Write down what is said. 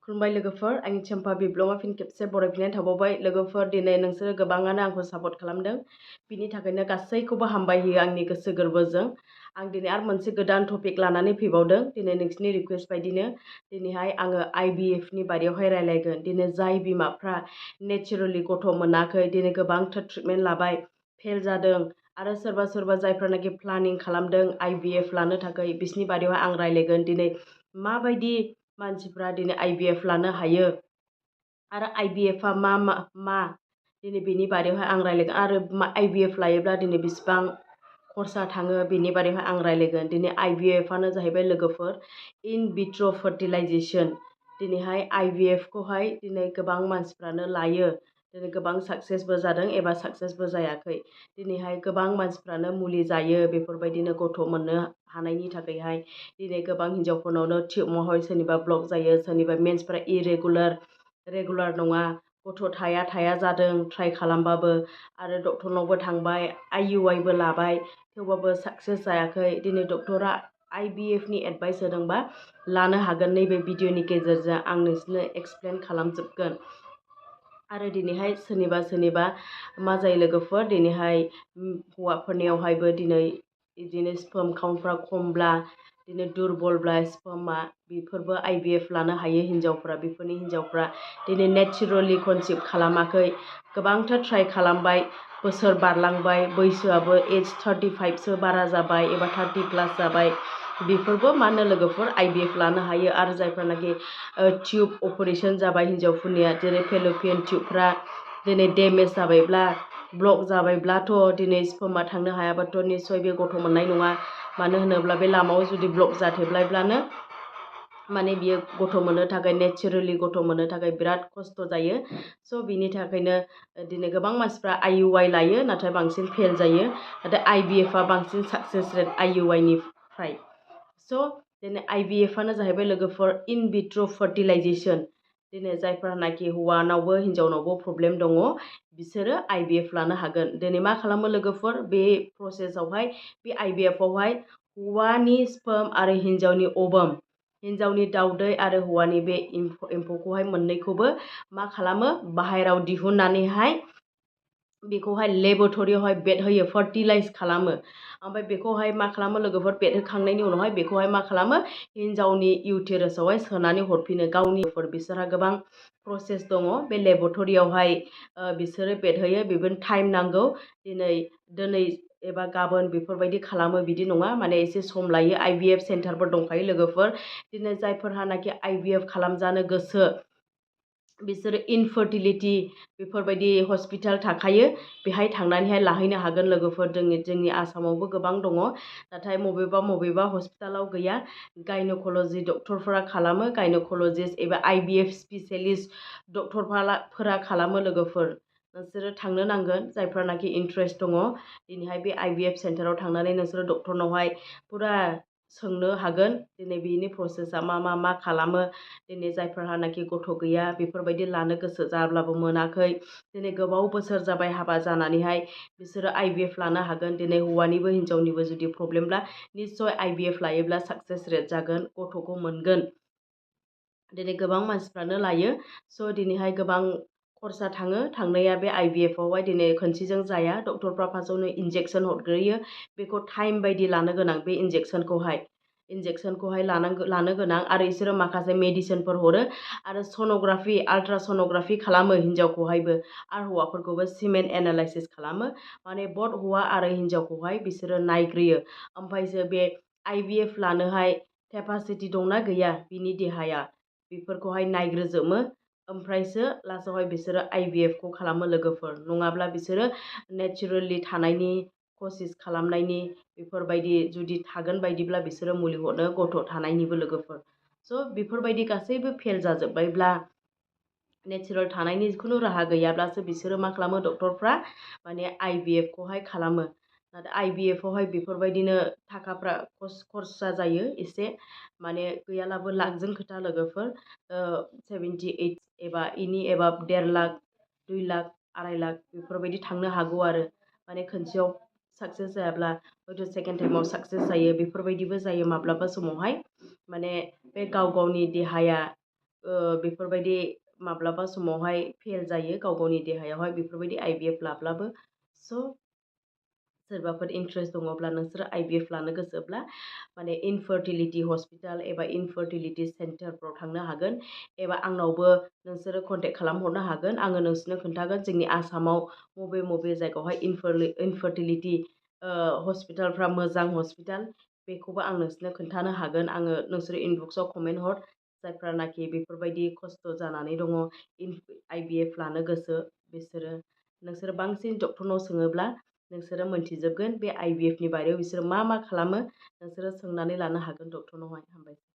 खुलुमबाय लोगोफोर, आंनि चम्पा बिब्लङा फिन खेबसे बरायफिननाय थाबावबाय। लोगोफोर, दिनै नोंसोरो गोबाङानो आंखौ सापर्ट खालामदों। बिनि थाखायनो गासैखौबो हामबाय होयो आंनि गोसो गोरबोजों। आं दिनै आरो मोनसे गोदान टपिक लानानै फैबावदों। दिनै नोंसिनि रिकुवेस्ट बायदिनो दिनैहाय आङो IVF नि बारियावहाय रायलायगोन। दिनै जाय बिमाफ्रा नेचारेलि गथ' मोनाखै, दिनै गोबांथार ट्रिटमेन्ट लाबाय, फेल जादों, आरो सोरबा जायफ्रानाखि प्लानिं खालामदों IVF लानो थाखाय, बिसिनि बारियावहाय आं रायलायगोन। दिनै माबायदि मानसिफ्रा दिनै IVF लानो हायो, आरो IVF आ मा दिनै बेनि बारियावहाय आं रायलायगोन। आरो IVF लायोब्ला दिनै बेसेबां खरसा थाङो बेनि बारियावहाय आं रायलायगोन। दिनै IVF आनो जाहैबाय लोगोफोर इन विट्र' फार्टिलाइजेसन। दिनैहाय IVF खौहाय दिनै गोबां मानसिफ्रानो लायो। दिनै गोबां साक्सेसबो जादों एबा साक्सेसबो जायाखै। दिनैहाय गोबां मानसिफ्रानो मुलि जायो बेफोरबायदिनो गथ' मोननो हानायनि थाखायहाय। दिनै गोबां हिन्जावफोरनावनो टिउब सोरनिबा ब्लक जायो, सोरनिबा मेन्सफ्रा रेगुलार नङा, गथ' थाया जादों ट्राइ खालामबाबो, आरो डक्टरनावबो थांबाय, IUI बो लाबाय, थेवबाबो साक्सेस जायाखै। दिनै डक्टरा IVF नि एडभाइस होदोंबा लानो हागोन। नैबे भिडिअनि गेजेरजों आं नोंसोरनो एक्सप्लेन खालामजोबगोन। आरो दिनैहाय सोरनिबा मा जायो लोगोफोर, दिनैहाय हौवाफोरनियावहायबो दिनै बिदिनो स्पर्म काउन्टफ्रा खमब्ला, बिदिनो दुरबलब्ला स्पर्मआ, बेफोरबो IVF लानो हायो हिन्जावफ्रा। बेफोरनि हिन्जावफ्रा दिनै नेचारेलि कनसिभ खालामाखै, गोबांथार ट्राइ खालामबाय, बोसोर बारलांबाय, बैसोआबो एज 35सो बारा जाबाय एबा 30+ जाबाय, बेफोरबो मा होनो लोगोफोर IVF लानो हायो। आरो जायफ्रानाखि टिउब अपारेसन जाबाय हिन्जावफोरनिया, जेरै फेल'पियान टिउबफ्रा दिनै डेमेज जाबायब्ला, ब्लक जाबायब्लाथ' दिनै स्पर्मआ थांनो हायाबाथ' निस्सय बे गथ' मोननाय नङा। मानो होनोब्ला बे लामायाव जुदि ब्लक जाथेब्लानो माने बियो गथ' मोननो थाखाय, नेचारेलि गथ' मोननो थाखाय बिराद खस्थ' जायो। स' बिनि थाखायनो दिनै गोबां मानसिफ्रा IUI लायो, नाथाय बांसिन फेल जायो। नाथाय IVF आ बांसिन साक्सेस रेट IUI निफ्राय। स' दिनै IVF आनो जाहैबाय लोगोफोर इन विट्र' फार्टिलाइजेसन। दिनै जायफ्रानाखि हौवानावबो हिन्जावनावबो प्रब्लेम दङ, बिसोरो IVF लानो हागोन। दिनै मा खालामो लोगोफोर, बे प्रसेसआवहाय, बे IVF आवहाय हौवानि स्पर्म आरो हिन्जावनि ओवम, हिन्जावनि दाउदै आरो हौवानि बे एम्फौखौहाय मोननैखौबो मा खालामो, बाहेरायाव दिहुननानैहाय बेखौहाय लेबरेटरियावहाय बेरहोयो, फार्टिलाइज खालामो। ओमफ्राय बेखौहाय मा खालामो लोगोफोर, बेरहोखांनायनि उनावहाय बेखौहाय मा खालामो, हिन्जावनि इउटेरासआवहाय सोनानै हरफिनो गावनिफोर। बिसोरहा गोबां प्रसेस दङ बे लेबरेटरियावहाय बिसोरो बेरहोयो। बेबो टाइम नांगौ। दिनै एबा गाबोन बेफोरबायदि खालामो बिदि नङा, माने एसे सम लायो। IVF सेन्टारफोर दंखायो लोगोफोर। दिनै जायफोरहानाखि IVF खालामजानो गोसो, बिसोरो इनफार्टिलिटि बेफोरबायदि हस्पिटाल थाखायो, बेहाय थांनानैहाय लाहैनो हागोन लोगोफोर। जोंनि आसामावबो गोबां दङ, नाथाय बबेबा हस्पिटालाव गैया। गायन'कल'जि डक्टरफोरा खालामो, गायन'कल'जिस्ट एबा IVF स्पेसियेलिस्ट डक्टरफोरा खालामो लोगोफोर। नोंसोरो थांनो नांगोन जायफ्रानाखि इन्ट्रेस्ट दङ। दिनैहाय बे IVF सेन्टाराव थांनानै नोंसोरो डक्टरनावहाय फुरा सोंनो हागोन, दिनै बेनि प्रसेसा मा खालामो। दिनै जायफोरहानाखि गथ' गैया, बेफोरबायदि लानो गोसो जाब्लाबो मोनाखै, दिनै गोबाव बोसोर जाबाय हाबा जानानैहाय, बिसोरो IVF लानो हागोन। दिनै हौवानिबो हिन्जावनिबो जुदि प्रब्लेमब्ला निस्सय IVF लायोब्ला साक्सेस रेट जागोन, गथ'खौ मोनगोन। दिनै गोबां मानसिफ्रानो लायो। स' दिनैहाय गोबां खरसा थांनाया बे IVF आवहाय दिनै खनसेजों जाया। डक्टरफ्रा फार्स्टआवनो इन्जेक्सन हरग्रोयो, बेखौ टाइम बायदि लानो गोनां। बे इन्जेक्सनखौहाय लानो गोनां, आरो बिसोरो माखासे मेडिसिनफोर हरो, आरो सन'ग्राफि, आल्ट्रा सन'ग्राफि खालामो हिन्जावखौहायबो, आरो हौवाफोरखौबो सिमेन एनालाइसिस खालामो। माने बथ हौवा आरो हिन्जावखौहाय बिसोरो नायग्रोयो। ओमफ्रायसो बे IVF लानोहाय केपासिटि दंना गैया बिनि देहाया, बेफोरखौहाय नायग्रोजोबो। ओमफ्रायसो लास्टआवहाय बिसोरो IVF खौ खालामो लोगोफोर। नङाब्ला बिसोरो नेचारेलि थानायनि कसिस खालामनायनि, बेफोरबायदि जुदि थागोन बायदिब्ला बिसोरो मुलि हरो गथ' थानायनिबो लोगोफोर। स' बेफोरबायदि गासैबो फेल जाजोब्बायब्ला, नेचारेल थानायनि जिखुनु राहा गैयाब्लासो बिसोरो मा खालामो डक्टरफ्रा, माने IVF खौहाय खालामो। नाथाय IVF आवहाय बेफोरबायदिनो थाखाफ्रा खरसा जायो एसे, माने गैयालाबो लाखजों खोथा लोगोफोर। 78 एबा 1.5 लाख, 2 लाख, 2.5 लाख बेफोरबायदि थांनो हागौ। आरो माने खनसेयाव साक्सेस जायाब्ला हयथ' सेकेन्ड टाइमाव साक्सेस जायो, बेफोरबायदिबो जायो माब्लाबा समावहाय। माने बे गाव गावनि देहाया बेफोरबायदि माब्लाबा समावहाय फेल जायो गाव गावनि देहायावहाय बेफोरबायदि IVF लाब्लाबो। स' सोरबाफोर इन्ट्रेस्ट दङब्ला नोंसोरो IVF लानो गोसोब्ला माने इनफार्टिलिटि हस्पिटाल एबा इनफार्टिलिटि सेन्टारफ्राव थांनो हागोन एबा आंनावबो नोंसोरो कन्टेक्ट खालामहरनो हागोन। आङो नोंसोरनो खोन्थागोन जोंनि आसामाव बबे बबे जायगायावहाय इनफार्टिलिटि हस्पिटालफ्रा मोजां हस्पिटाल बेखौबो आं नोंसोरनो खोन्थानो हागोन। आङो नोंसोरो इनबक्सआव कमेन्ट हर जायफ्रानाखि बेफोरबायदि खस्थ' जानानै दङ IVF लानो गोसो बिसोरो। नोंसोरो बांसिन डक्टरनाव सोङोब्ला नोंसोरो मोनथिजोबगोन बे IVF नि बारै बिसोरो मा मा खालामो नोंसोरो सोंनानै लानो हागोन डक्टरनावहाय। हामबायसै।